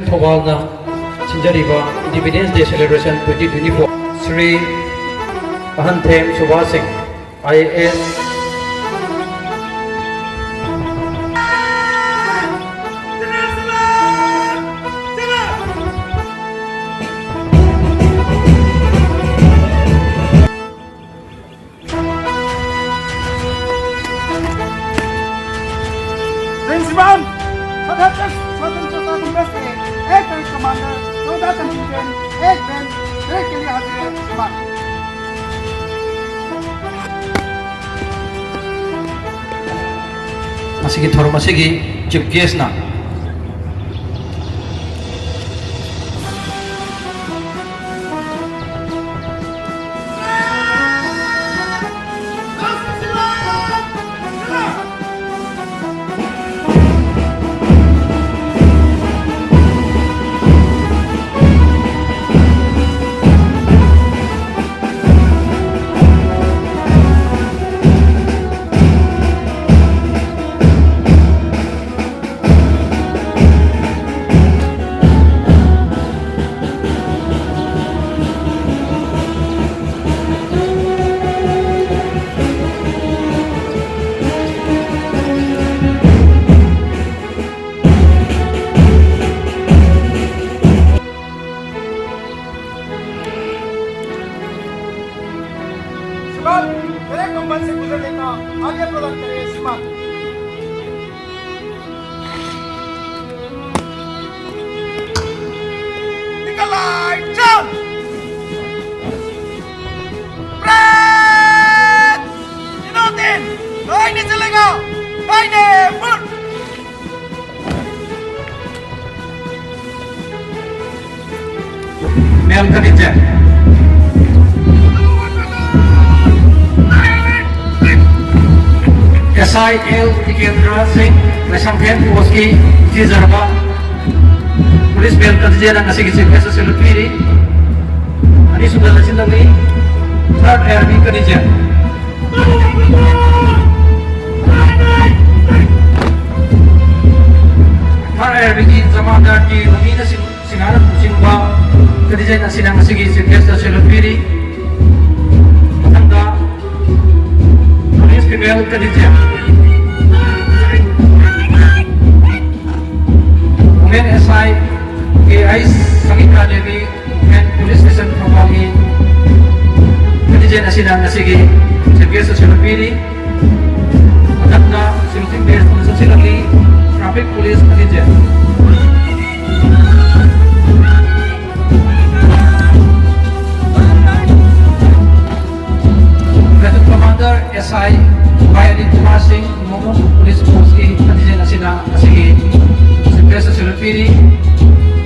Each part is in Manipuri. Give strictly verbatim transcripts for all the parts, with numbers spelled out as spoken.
ꯊꯧꯕꯥꯜꯅ ꯁꯤꯟꯖꯔꯤꯕ Independence Day Celebration twenty twenty-four, Shri ꯑꯍꯟꯊꯦꯝ Subhas ꯁꯤꯡ, I A S, प्रिंसिपल, सतहत्तर स्वतंत्रता दिवस के एक परेड कमांडर, चौदह कंटिजेंट, एक बैंड, परेड के लिए हाजिर है, श्रीमान। ꯉꯁꯤꯒꯤ ꯊꯧꯔꯝ ꯑꯁꯤꯒꯤ ꯆꯤꯐ ꯒꯦꯁꯅ श्रीमान, मेरे कंबल से गुजरने का आज्ञा प्रदान करें, श्रीमान। निकल आए, चल। प्रेत! दिनों दिन, कोई नहीं चलेगा, कोई नहीं, फुट। Male cutting. S I L Tikendra Singh, Leishangthem ꯄꯣꯁꯀꯤ ꯊꯤꯖꯔꯕ police ꯃꯦꯜ ꯀꯟꯇꯤꯟꯖꯦꯟ ꯉꯁꯤꯒꯤ ꯆꯤꯐ ꯒꯦꯁ ꯑꯁꯤ ꯂꯨꯞꯄꯤꯔꯤ꯫ ꯑꯅꯤꯁꯨꯕꯗ ꯂꯩꯁꯤꯜꯂꯝꯃꯤ ꯊꯥꯔꯠ ꯑꯦꯌꯔ ꯋꯤꯡ ꯀꯟꯇꯤꯟꯖꯦꯟ꯫ ꯏꯝꯐꯥꯜ ꯑꯥꯏ ꯑꯥꯔ ꯕꯤꯒꯤ ꯖꯃꯥꯟꯗꯥꯔ ꯀꯦ ꯔꯣꯃꯤꯅ ꯁꯤꯡ-, ꯁꯤꯡꯍꯥꯔ ꯂꯨꯆꯤꯡꯕ contingent ꯑꯁꯤꯅ ꯉꯁꯤꯒꯤ chief guest ꯁꯦꯜꯌꯨꯠ ꯄꯤꯔꯤ꯫ ꯃꯊꯪꯗ police female contingent, women S I K I ꯁꯪꯒꯤꯇꯥ Devi, and police station ꯊꯧꯕꯥꯜꯒꯤ contingent ꯑꯁꯤꯅ ꯉꯁꯤꯒꯤ chief guest ꯑꯁꯤ ꯄꯤꯔꯤ꯫ ꯃꯊꯪꯗ saluting badge ꯑꯃ ꯆꯪꯁꯤꯜꯂꯛꯂꯤ, traffic police contingent꯫ Platoon Commander S I ꯚꯥꯏ ꯑꯅꯤꯜ ꯀꯨꯃꯥꯔ ꯁꯤꯡ, ꯃꯣꯃꯣ police forceꯀꯤ contingent ꯑꯁꯤꯅ ꯑꯁꯤꯒꯤ chief guest ꯑꯁꯤ ꯄꯤꯔꯤ꯫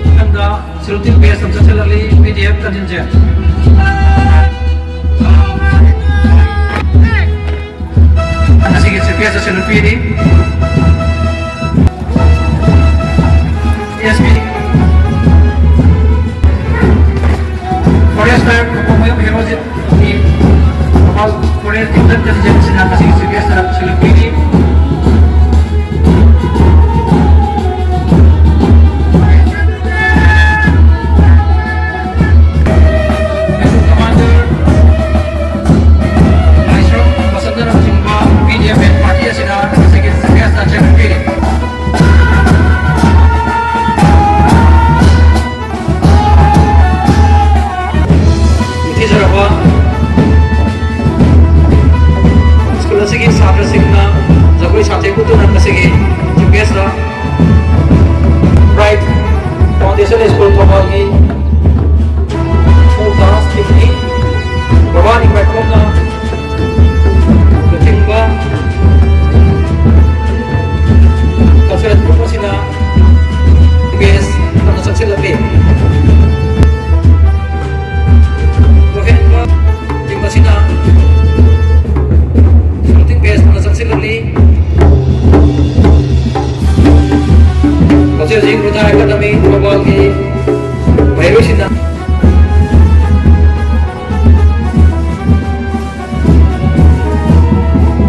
ꯃꯊꯪꯗ saluting badge ꯑꯃ ꯆꯪꯁꯤꯜꯂꯛꯂꯤ, P D F contingent꯫ ꯑꯁꯤꯒꯤ chief guest ꯑꯁꯤ ꯄꯤꯔꯤ꯫ S P Forester ꯀꯣꯡꯃꯌꯨꯝ ꯍꯦꯔꯣꯖꯤꯠꯀꯤ Thoubal forest division contingent ꯑꯁꯤꯅ ꯉꯁꯤꯒꯤ chief guest ꯁꯦꯜꯌꯨꯠ ꯄꯤꯔꯤ꯫ Platoon Commander ꯂꯥꯏꯁ꯭ꯔꯝ ꯕꯁꯟꯇꯅ ꯂꯨꯆꯤꯡꯕ P D F and party ꯑꯁꯤꯅ ꯉꯁꯤꯒꯤ chief guest ꯁꯦꯜꯌꯨꯠ ꯄꯤꯔꯤ꯫ ꯅꯤꯡꯊꯤꯖꯔꯕ ꯁ꯭ꯀꯨꯜ ꯑꯁꯤꯒꯤ ꯁꯥꯇ꯭ꯔꯁꯤꯡꯅ ꯖꯒꯣꯏ ꯁꯥꯊꯦꯛ ꯎꯠꯇꯨꯅ ꯉꯁꯤꯒꯤ chief guest bright foundation school ꯊꯧꯕꯥꯜꯒꯤ ꯐꯣꯛ ꯗꯥꯟꯁ ꯇꯤꯝꯅꯤ꯫ ꯕꯕꯥꯅꯤ ꯄꯥꯏꯈꯣꯝꯅ ꯂꯨꯆꯤꯡꯕ ꯀꯜꯆꯔꯦꯜ ꯒ꯭ꯔꯨꯞ ꯑꯁꯤꯅ ꯕꯦꯁ ꯇꯝꯅ ꯆꯪꯁꯤꯜꯂꯛꯂꯤ꯫ ꯂꯣꯍꯦꯟꯕ ꯇꯤꯝ ꯑꯁꯤꯅ ꯁꯨꯇꯤꯡ ꯕꯦꯁ ꯇꯝꯅ ꯆꯪꯁꯤꯜꯂꯛꯂꯤ꯫ ꯍꯧꯖꯤꯛ ꯍꯧꯖꯤꯛ ꯔꯨꯗꯥ ꯑꯦꯀꯥꯗꯃꯤ ꯊꯧꯕꯥꯜꯒꯤ ꯃꯍꯩꯔꯣꯏꯁꯤꯡꯅ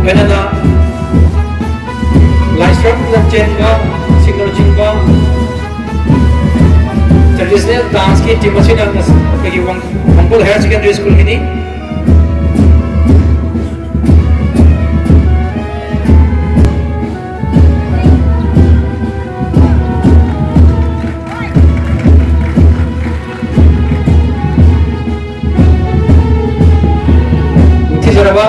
ꯂꯣꯏꯅꯅ ꯂꯥꯏꯁ꯭ꯔꯝ ꯂꯝꯖꯦꯟꯕ ꯁꯤꯡꯅꯆꯤꯡꯕ National dance ꯀꯤ team ꯑꯁꯤꯅ ꯉꯁꯤ ꯑꯩꯈꯣꯏꯒꯤ ꯋꯥꯡ-, ꯋꯥꯡꯒꯣꯜ Higher Secondary School ꯒꯤꯅꯤ꯫ ꯅꯤꯡꯊꯤꯖꯔꯕ꯫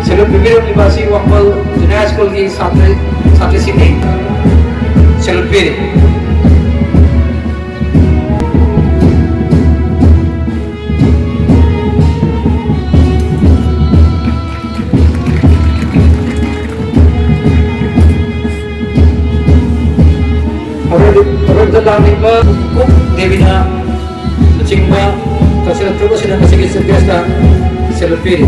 Salute ꯄꯤꯕꯤꯔꯝꯂꯤꯕ ꯑꯁꯤ ꯋꯥꯡꯕꯜ Junior High School ꯒꯤ ꯁꯥꯇ꯭ꯔ, ꯁꯥꯇ꯭ꯔꯁꯤꯡꯅꯤ꯫ Salute ꯄꯤꯔꯤ꯫ ꯑꯔꯣꯏꯕ-, ꯑꯔꯣꯏꯕꯗ ꯂꯥꯛꯂꯤꯕ ꯀꯨꯛ ꯗꯦꯕꯤꯅ ꯂꯨꯆꯤꯡꯕ ꯀꯛꯆꯤꯡ ꯇꯔꯨꯛ ꯑꯁꯤꯅ ꯉꯁꯤꯒꯤ chief guest ꯇ salute ꯄꯤꯔꯤ꯫